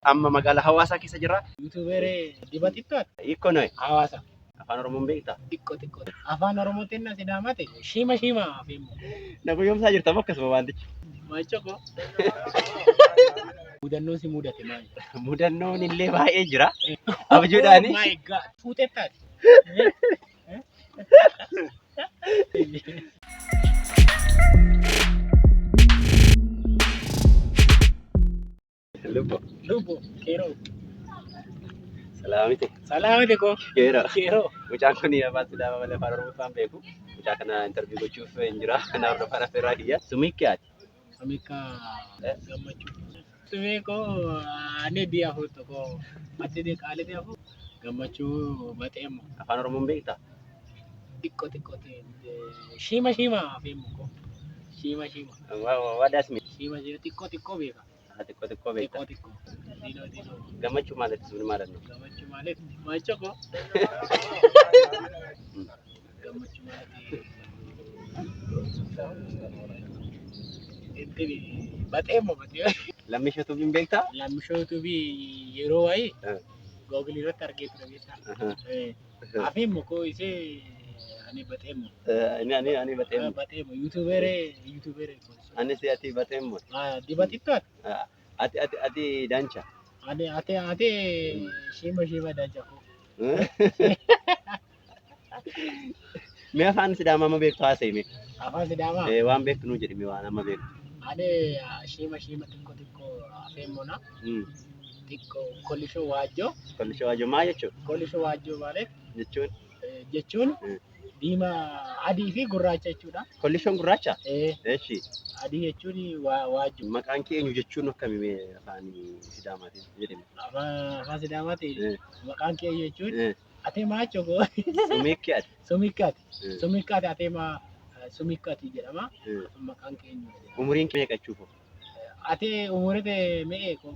Amma magaalaa Hawaasaa keessa jirra. Yuutuuberee dibatittu Hiikoo noe. Hawaasa. Afaan Oromoon beektaa? Xiqqoo xiqqoo. Afaan Oromootiin na Sidaamate shiima shiima afeemmo. Na guyyoomsaa jirta moo akkasuma waantichi? Maachoko. Mudannoon si mudate maali? Mudannoon illee baay'ee jira. Abjuudhaani. Oh my God. Fuutettaati. Lubbo. Lubbo. Keeroo. Salaamite. Salaamite koo. Keeroo. Keeroo. Mucaan kun afaan Sidaamaa malee afaan Oromoo waan beeku. Mucaa kana interview gochuuf hin jira. Kanaaf hordofaan affeerraa kiyya. Sumikki ati. Samika gammachuu. Sumee koo ani di afur tokko ati di qaalite afur gammachuu baxeemmo. Afaan Oromoon beektaa? Xiqqoo xiqqoo shiima shiima afeemmo koo. Shiima shiima. Wadaas mi? Shiima shiima xiqqoo xiqqoo beeka. Xiqqoo xiqqoo beektaa? Xiqqoo xiqqoo. Diinoo diinoo. Gammachuu ማለት ምን ማለት ነው? Gammachuu ማለት maachoko. Gammachuu ማለት intini baxeemmo baxee. Lammii tuubiin beektaa? Lammishoo tuubii yeroo waayee googilii irratti argee ture beektaa. Afeemmo koo isee ani baxeemmo. Ani ani ani baxeemmo. Baxeemmo yuutuuberee yuutuuberee. Ani si ati baxeemmo. Dibatittu ati. Ati ati ati dancha. Ani ate ate shiima shiima dancha koo. Mee afaan Sidaamaa amma beektu haasa'e mee? Afaan Sidaamaa. Waan beektu nuu jedhi mee waan amma beektu. Ani shiima shiima xiqqoo xiqqoo afeemmona. Xiqqoo kollishoo waajjoo. Kollishoo waajjoo maal jechuudha? Kollishoo waajjoo ማለት Jechuun jechuun diimaa adii fi gurraacha jechuudha. kollishoon gurraacha? Eshi. Adii jechuun waajjoo. Maqaan kee eenyu jechuun akkami mee afaan Sidaamaatiin jedhame? Afaan Sidaamaatiin maqaan kee jechuun atee maachoo koo. Sumikki ati. Sumikkaati. Sumikkaati atee maa sumikkaati jedhama. Maqaan kee eenyu jedhama. Umuriin kee meeqa jechuuf? Atee umurite me'ee koo.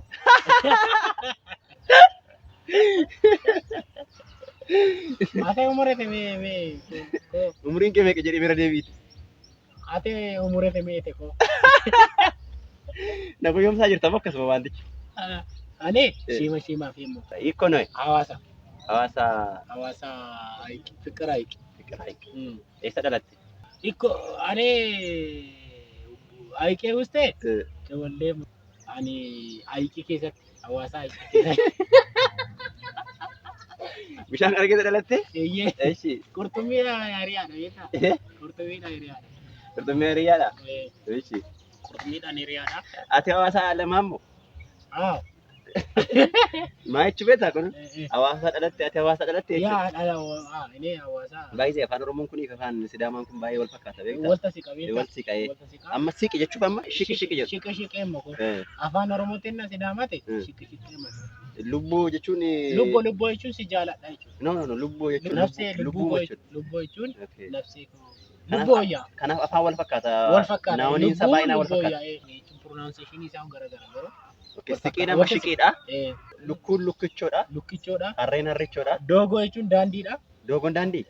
Atee umurite me'ee me'ee koo. Umuriin kee meeqa jedhee bira deebiiti. Atee umurite me'eete koo. Na guyyoomsaa jirta moo akkasuma waantichi? Ani shiima shiima afeemmo. Hiikoo noe. Hawaasa. Hawaasa Hawaasa Hayiq. Fiqir Hayiq. Fiqir Hayiq. Eessa dhalatte? Ikko ani Hayiqee ustee Tewallee ani Hayiqii keessatti hawaasa Hayiqii keessatti. Bishaan kana keessa dhalatte? Eeyyee. Eshi. Qurxummii hiriyaadha beektaa? Qurxummiidhaan hiriyaadha. Qurxummii hiriyaadha? Eshi. Qurxummiidhaan hiriyaadha. Ati hawaasa lamaan moo? Haa. Maa jechuu beektaa kun? Hawaasa dhalatte ati hawaasa dhalatte jechuudha. Yaa dhala inni hawaasa. Baay'ee afaan Oromoon kunii fi afaan Sidaamaan kun baay'ee wal fakkaata beektaa? Walta siqa beektaa? Wal siqa. Amma siqi jechuuf amma shiqi shiqi jedhu. Shiqi shiqee moko. Afaan Oromootiin na Sidaamate shiqi shiqee moko. Lubbuu jechuun. Lubboo lubboo jechuun si jaaladha jechuudha. No no no lubbuu jechuun. Nafsee lubbuu lubbuu jechuudha. lubboo jechuun nafsee koo. Kanaaf Lubboo yaa. Kanaaf afaan wal fakkaata. Wal fakkaata. Naawoniin isaa baay'inaan wal Lubbuu fakkaata. yaa jechuun pronunciation isaa garagara garuu. Siqiin amma shiqiidha. Lukkuun lukkichoodha. Lukkichoodha. Harreen harrichoodha. Doogoo jechuun daandiidha. Doogoon daandii.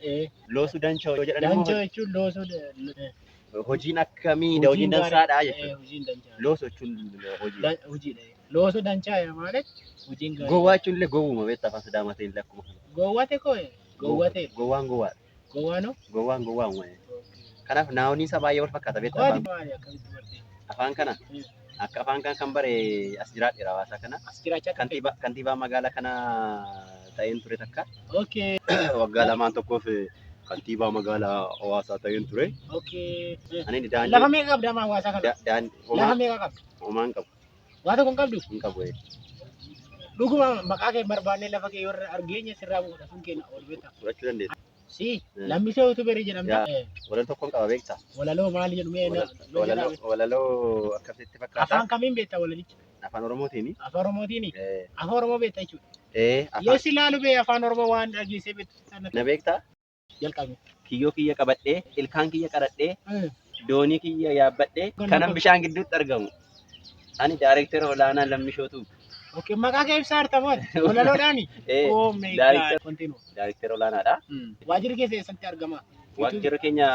Loosuu danchoo yoo jedhan immoo Daanchoo jechuun loosuu. Hojiin akkamiidha? Hojiin dansaadha jechuudha. Hojiin danchaa. Loosuu jechuun hojii. Hojiidha. Loosuu danchaa ማለት hojiin gaarii. Gowwaa jechuun illee gowwuma beektaa afaan Sidaamaa ta'e illee akkuma kana. Gowwate koo gowwate. Gowwaan gowwaadha. Gowwaanoo. Gowwaan gowwaan. Kanaaf naawoniin isaa baay'ee wal fakkaata beektaa Qooti afaan maali akkamitti bartee? afaan kana. Akka afaan kan kan bare as jiraadheera hawaasa kana. As jiraachaa turte. Kantiibaa kantiibaa magaalaa kana ta'een ture takka. Okay. Waggaa lamaan tokkoof kantiibaa magaalaa hawaasaa ta'een ture. Okay. Ani daandii Lafa meeqa qabda amma hawaasa kana? daandii Lafa homaa meeqa qabda? homaa hin qabu Waa tokko hin qabdu? hin qabu. Dhuguma maqaa kee barbaannee lafa kee yoo argeenye sirraa bu'uudha sun keenya ol beekta. Fudhachuu dandeessa. Si lammisee yuutuuberii jedhamta. Walaloo tokkoon qaba beektaa? Walaloo maal jedhu mee Walaloo walaloo akkasitti fakkaata. Afaan kamiin beekta walalicha? Afaan Oromootiini. Afaan Oromootiini? Afaan Oromoo beekta jechuudha. Afaan Yoo si ilaalu bee afaan Oromoo waan dhageessee beektu sana na beektaa? jalqabe. Kiyyoo kiyya qabadhee, ilkaan kiyya qaradhee, doonii kiyya yaabbadhee kanan bishaan gidduutti argamu. Ani daayireektara olaanaa Lammishootu. Okay, maqaa kee ibsaa jirta moo? Walaloodhaani? Oh my God. Daayireektara Continue. daayireektara olaanaadha. Waajjirri keessa eessatti argama? Waajjirri keenya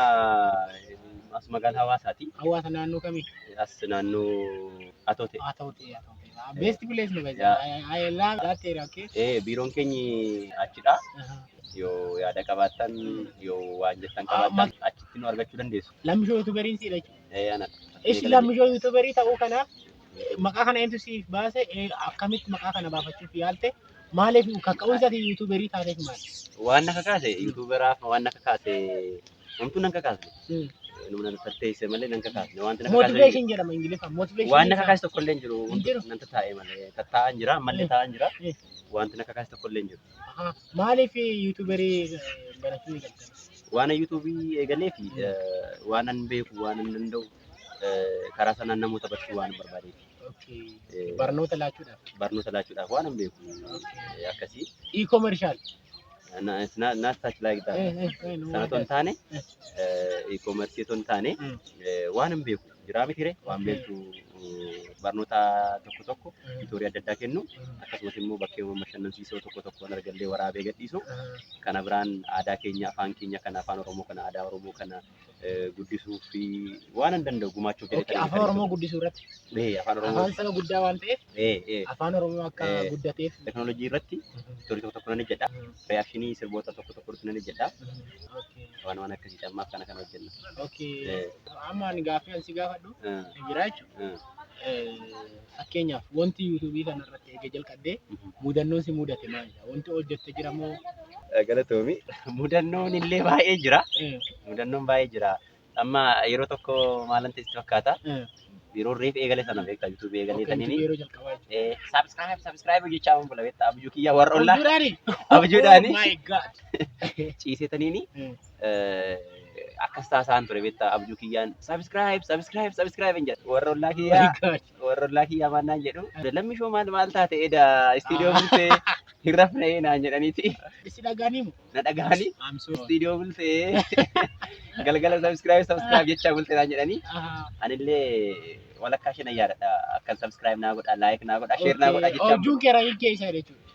as magaalaa Hawaasaati. Hawaasa naannoo kamii? As naannoo Atoote. Haa ta'u ta'e haa ta'u ta'e. Best place no guys. Yeah. I love that area, okay? Biiroon keenyi achidha. Yoo yaada qabaattan, yoo waan jettan qabaattan, achitti nu argachuu dandeessu. Lammishoo YouTuberiin siidha jechuudha. Anadha. Ishi lammishoo YouTuberii ta'uu kanaaf maqaa kana eenyutu siif baase? Akkamitti maqaa kana baafachuuf yaalte? Maaliif kakka'umsa ati YouTuberii taateef maali? Waan na kakaase, YouTuberaaf waan na kakaase, homtuu nan kakaasne. Numa nan tatteessise malee nan kakaasne. Wanti na kakaase Motivation jedhama Ingiliffaan. Motivation. waan na kakaase tokko illee hin jiru. Hin jiru? Nan tattaa'e malee tattaa'an jira, ammallee taa'an jira. Wanti na kakaase tokko illee hin jiru. Maaliif YouTuberii barachuu eegaltan? Waan YouTubeii eegalee fi waan an beeku, waan an danda'u karaa sanaan namoota barsiisuu waan barbaadeef. Barnoota laachuudhaaf. Barnoota laachuudhaaf waan an beeku akkasii. E-commercial. Not such like that. Sana otoo hin taane, e-commerce otoo hin taane, waan hin beeku jiraa miti ree, waan beektu barnoota tokko tokko tutorial adda addaa kennu, akkasumas immoo bakkeewwan bashannansiisoo tokko tokko argallee waraabee gadhiisu, kana biraan aadaa keenya, afaan keenya kana, afaan Oromoo kana, aadaa Oromoo kana guddisuu fi waan hin danda'u gumaachuuf jedhee. Afaan Oromoo guddisuu irratti. Afaan Oromoo. Afaan saba guddaa waan ta'eef afaan Oromoo akka guddateef. Teknoolojii irratti tutorial tokko tokko nan hojjedha. Reactionii sirboota tokko tokko nan hojjedha. Waan akkasii ammaaf kana kana hojjenna. Amma ani gaaffii ani si gaafadhu jira jechuudha. Fakkeenyaaf, wanti YouTubeii kana irratti eega jalqabdee mudannoon si mudate maalidha? Wanti hojjette jira moo? Galatoomi. Mudannoon illee baay'ee jira. Mudannoon baay'ee jira. Amma yeroo tokko maalan ta'e sitti fakkaata? Yeroo reef eegale sana, beektaa, YouTubeii eegalee taniini. Yeroo jalqabaa jechuudha. Subscribe, subscribe hojjechaa waan bula, beektaa, abjuu kiyya warra ollaa. Abjuudhaani? Abjuudhaani. Oh my God. Ciisee taniini akkas taasisaan ture, beektaa, abjuu kiyyaan subscribe, subscribe, subscribe hin jedhu. Warra ollaa kiyyaa, warra ollaa kiyyaa maal naan jedhu? "Lammishoo, maal maal taate eda istiidiyoo bultee hin rafne?" naan jedhaniiti. Si dhagaanii moo? Na dhagahanii. I'm sorry. "Istiidiyoo bultee galgala subscribe, subscribe jechaa bulte" naan jedhanii. Anillee walakkaa ishee nan yaadadha, akkan subscribe naa godha, like naa godha, share naa godha jechaa. Abjuun kee raayii kee isaa jechuudha.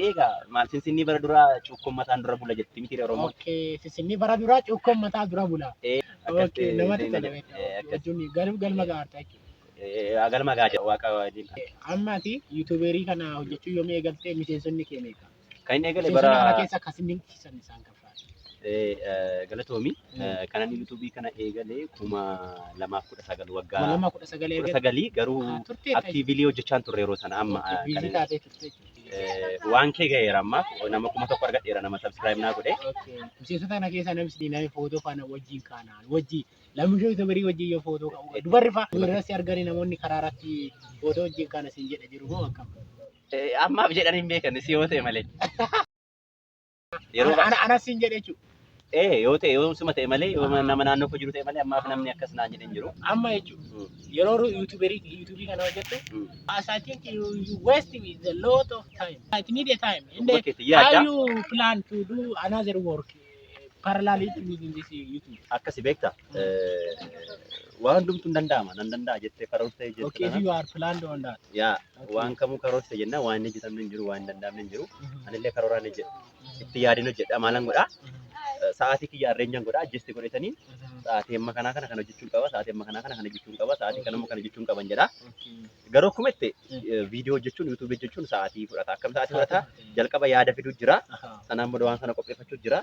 Egaa maal, sinsinni bara duraa cuukkoon mataan dura bula jetti miti Oromoon? Okay, sinsinni bara duraa cuukkoon mataa dura bula. Akkas. Okay, namatti tola. Akkas. Jechuun garuu galma gahaarta jechuudha. Galma gahaa jira waaqa wajjin. Amma ati YouTuberii kana hojjechuu yoomii eegaltee? Miseensonni kee meeqa? Kan inni eegale Miseensonni bara kana keessa akkas dinqisiisan isaan kan fa'a? Galatoomi. Kan inni YouTubeii kana eegale 2019, waggaa 2019 kudha eegalte. sagalii garuu Turtee actively hojjechaa hin turre yeroo sana amma. Busy taatee turte jechuudha. Waan kee gaheera, ammaaf nama 1000 argadheera, nama subscribe naa godhe. Miseensota kana keessa namni footoo faana wajjin kaanaan wajjin lammishoo YouTuberii wajjin yoo footoo ka'u, dubarri fa'a irratti arganii namoonni karaa irratti footoo wajjin kaana siin jedha jiru moo akkam? Ammaaf jedhan hin beekan, si yoo ta'e malee. Yeroo Anas siin jedhe jechuudha. Yoo ta'e, yoo suma ta'e malee, yoo nama naannoo koo jiru ta'e malee, ammaaf namni akkas naan jedhe hin jiru. Amma jechuudha yeroo YouTuberii YouTubeii kana hojjettu, as I think you waste with a lot of time. It need a time. And Dhuguma keetti how yaadda. you plan to do another work parallelly within this YouTube? Akkasi, beekta. Waan hundumtuu hin danda'ama, nan danda'a jettee karoortee Okay, if jettu. you are planned on that. Yaa, waan kamuu karoorte jenna, waan inni hojjetamne hin jiru, waan hin danda'amne hin jiru. Anillee karooraan hojjedha. Itti yaadin hojjedha, maalan godhaa? Sa'aatii kiyya arreenjan godhaa, adjust godhatanii, sa'aatii amma kanaa kana kana hojjechuun qaba, sa'aatii amma kanaa kana kana hojjechuun qaba, sa'aatii kana immoo kana hojjechuun qaban jedha. Garuu akkuma itti viidiyoo hojjechuun, YouTubeii hojjechuun sa'aatii fudhata. Akkam sa'aatii fudhata? Jalqaba yaada fiduu jira. Sanaan booda waan sana qopheeffachuu jira.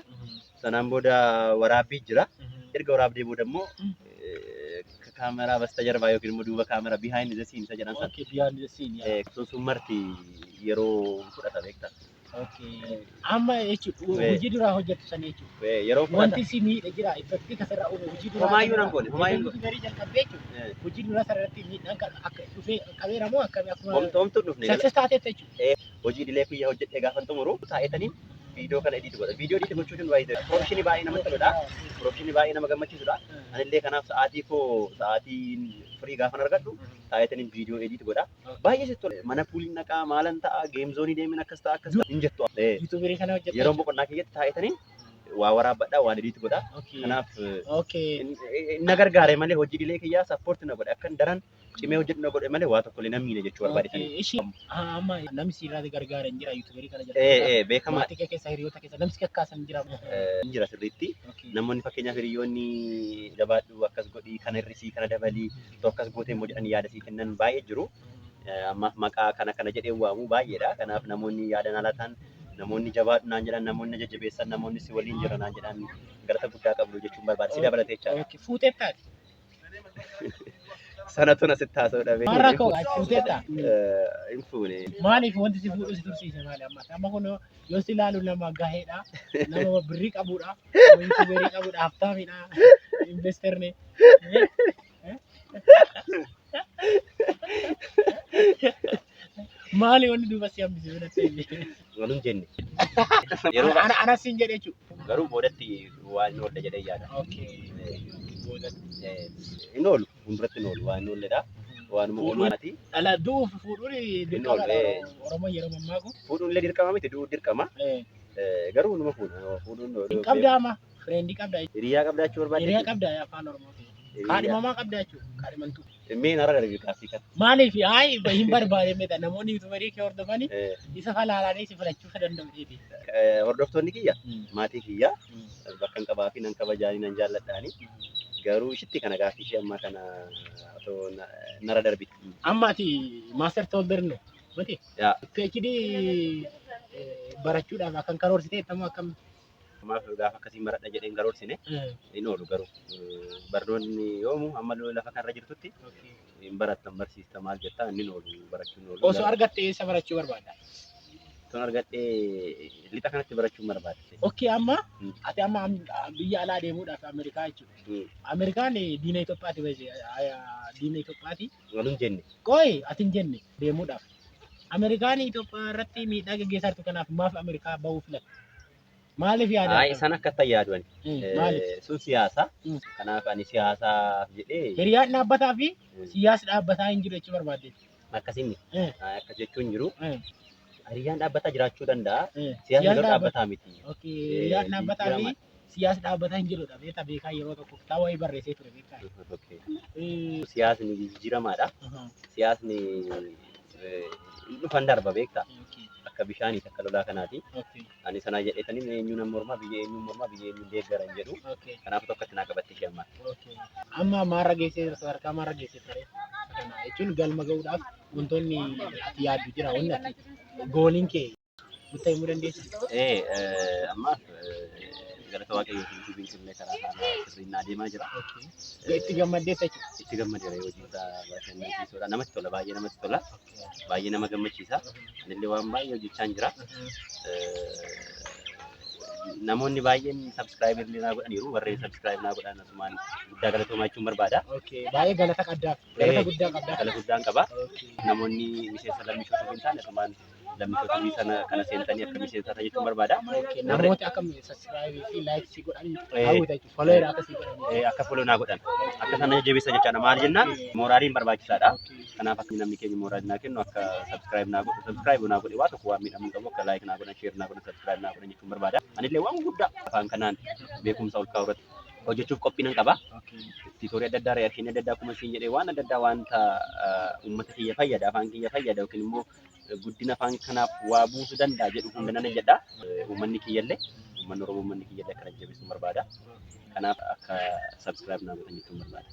Sanaan booda waraabbii jira. Erga waraabdee booda immoo kaameraa በስተጀርባ yookiin immoo duuba kaameraa, behind the scene isa jedhan sana. Okay, behind the scene, yeah. Sun sun marti yeroo fudhata, beekta. Okay. Amma jechuudha hojii duraa hojjettu sana jechuudha. Yeroo fudhata. Wanti si miidhe jira, effectii kasarraa uume hojii duraa. Homaayyuu nan goone, homaayyuu hin goone. YouTuberii jalqabdee jechuudha. Hojii duraa sararratti miidhaan kan akka dhufee qabeera moo akkamii akkuma Homtuu homtuu dhufne. success taateetta jechuudha. Hojii idilee kiyya hojjedhee gaafa xumuru taa'etaniin viidiyoo kana edit godha. Viidiyoo edit gochuutiin baay'ee professionii baay'ee namatti toludha. Professionii baay'ee nama gammachiisudha. Anillee kanaaf sa'aatii koo, sa'aatii firii gaafan argadhu taa'etaniin viidiyoo edit godha. Baay'ee sitti tola. Mana pooliin naqaa, maalan ta'a, game zoneii deemin, akkas ta'a, akkas ta'a hin jettu. YouTuberii kana hojjette. Yeroo boqonnaa kiyyatti taa'etaniin waa waraabbadha, waan edit godha. Kanaaf na gargaare malee, hojii idilee kiyyaa support na godhe, akkan daran cimee hojjedhu na godhe malee, waa tokko illee nan miine jechuu barbaadetanii. Ishii amma namni si irraa gargaaran jira YouTuberii kana Beekamaa. Maatii kee keessa, hiriyoota keessa namni si kakkaasan jira? Hin jira sirriitti. Namoonni, fakkeenyaaf hiriyoonni, "Jabaadhu, akkas godhii, kana hir'isii, kana dabalii, otoo akkas gootee immoo" jedhanii yaada sii kennan baay'ee jiru. Ammaaf maqaa kana kana jedhee waamu baay'eedha. Kanaaf namoonni yaada naa laatan, namoonni jabaadhu naan jedhan, namoonni na jajjabeessan, namoonni si waliin jira naan jedhan galata guddaa qabdu jechuun barbaada. Si dabalatee jechaadha. Okay. Fuutettaati. Sanatu na sitti haasa'u dhabee. Maal rakkoo fuuteetta? Hin fuune. Maaliif wanti si fuudhu si tursiise maali amma? Amma kun yoo si ilaalu nama gaheedha, nama birrii qabudha, nama yuutuuberii qabudha, haftaamidha, investarni. Maali wanni duuba si hambise biratti? Walum jenne. Yeroo Ana ana siin jedhe jechuudha. Garuu boodatti waan hin oolle jedhee yaada. Okay. Boodatti. Hin oolu, fuulduratti hin oolu, waan hin oolledha. Waanuma Fuudhuun- uumaati. Dhala du'uuf fuudhuun dirqama oolle. Oromoon yeroo mammaaku. Fuudhuun illee dirqama miti, du'uun dirqama. Garuu numa fuudha. Fuudhuun Hin qabdaa amma? Friendii qabdaa jechuudha. Hiriyaa qabdaa jechuu barbaadde? Hiriyaa qabdaa afaan Oromootiin. Kaadhimamaa qabdaa jechuudha. Kaadhimantuu. Mee narra darbi gaaffii kana. Maaliif hayi hin barbaade meta namoonni yuutuubarii kee hordofanii isa falaalanii si filachuu danda'u jeeti. Hordoftoonni kiyya maatii kiyya bakka hin qabaa fi nan kabajaanii nan jaalladhaanii garuu ishitti kana gaaffii ishee ammaa kana otoo narra darbite. Amma ati maaster tolderno miti? Yaa. PhD barachuudhaaf akkan karoorsitee ittamu akkam? Maaf gaafa akkasiin baradha jedheen karoorsine hin oolu garuu barnoonni yoomu amma lafa kanarra jirtutti hin barattan barsiista maal jettaa inni hin oolu barachuun oolu. Osoo argatte eessa barachuu barbaadda? Osoo argadhee lixa kanatti barachuun barbaada. Okay, amma ati amma biyya alaa deemuudhaaf Ameerikaa jechuudha. Ameerikaan diina Itoophiyaati diina Itoophiyaati. Walum jenne. Qoy ati hin jenne deemuudhaaf. Ameerikaan Itoophiyaa irratti miidhaa gaggeessaa jirtu kanaaf maaf Ameerikaa bahuu filatte? Maaliif yaada? Ayi san akka ta'e yaadu ani. Maaliif? Sun siyaasa. Kanaaf ani siyaasaaf jedhee. Hiriyaan dhaabbataa fi siyaasni dhaabbataa hin jiru jechuu barbaadde. Akkasiin akkas jechuun jiru. Hiriyyaan dhaabbataa jiraachuu danda'a. Siyaasni garuu dhaabbataa miti. Hiriyyaan dhaabbataa fi siyaasni dhaabbataa hin jirudha. Beektaa beekaa yeroo tokko kitaaba wayii barreessee ture beektaa. Siyaasni jijjiiramaadha. Siyaasni dhufan darba beektaa. Akka bishaaniiti akka lolaa kanaati. Ani sana jedheetanii eenyuun nama mormaa biyya eenyuun mormaa biyya eenyuun deeggara hin jedhu. Kanaaf tokkotti naa qabatte ishee ammaa. Amma maarra geessee sadarkaa maarra geessee ture. Kana jechuun galma ga'uudhaaf wantoonni ati yaaddu jira wanni ati gooliin kee nutti himuu dandeessaa? Ammaaf galata waaqayyootiin yuutuubiin killee karaa haala sirriin adeemaa jira. Itti gammaddeessa jechuudha. Itti gammadeera hojii isaa bashannansiisuudha. Namatti tola baay'ee namatti tola. Baay'ee nama gammachiisa. Anillee waan baay'ee hojjechaa jira. Namoonni baay'een subscribe illee naa godhaniiru. Warreen subscribe naa godhan asumaan guddaa galatoomaa jechuun barbaada. Baay'ee galata qabdaaf. Galata guddaa qabda. Galata guddaan qaba. Namoonni miseensa lammii hin taane asumaan lammii sana kana seentanii akka miseensa ta'an jechuun barbaada. Namoota akka subscribe fi like si godhan hawwata jechuudha. Follower akka si godhan. Akka follow naa godhan. Akka sana jajjabeessa jechaadha. Maal jennaan mooraaliin barbaachisaadha. Kanaaf akka namni keenya mooraalii naa kennu akka subscribe naa godhu subscribe naa godhe waa tokko waan miidhamuu qabu akka like naa godhan share naa godhan subscribe naa godhan jechuun barbaada. Anillee waan guddaa afaan kanaan beekumsa ol kaa'u irratti hojjechuuf qophii nan qaba. Tiitoorii adda addaa reakshinii adda addaa akkuma isiin jedhee waan adda addaa wanta uummata kiyya fayyada afaan kiyya fayyada yookiin immoo guddina afaan kanaaf waa buusuu danda'a jedhu hunda nan jedha. Uummanni kiyyallee uummanni Oromoo uummanni kiyyallee akkana jabeessuun barbaada. Kanaaf akka subscribe naa godhan jechuun barbaada.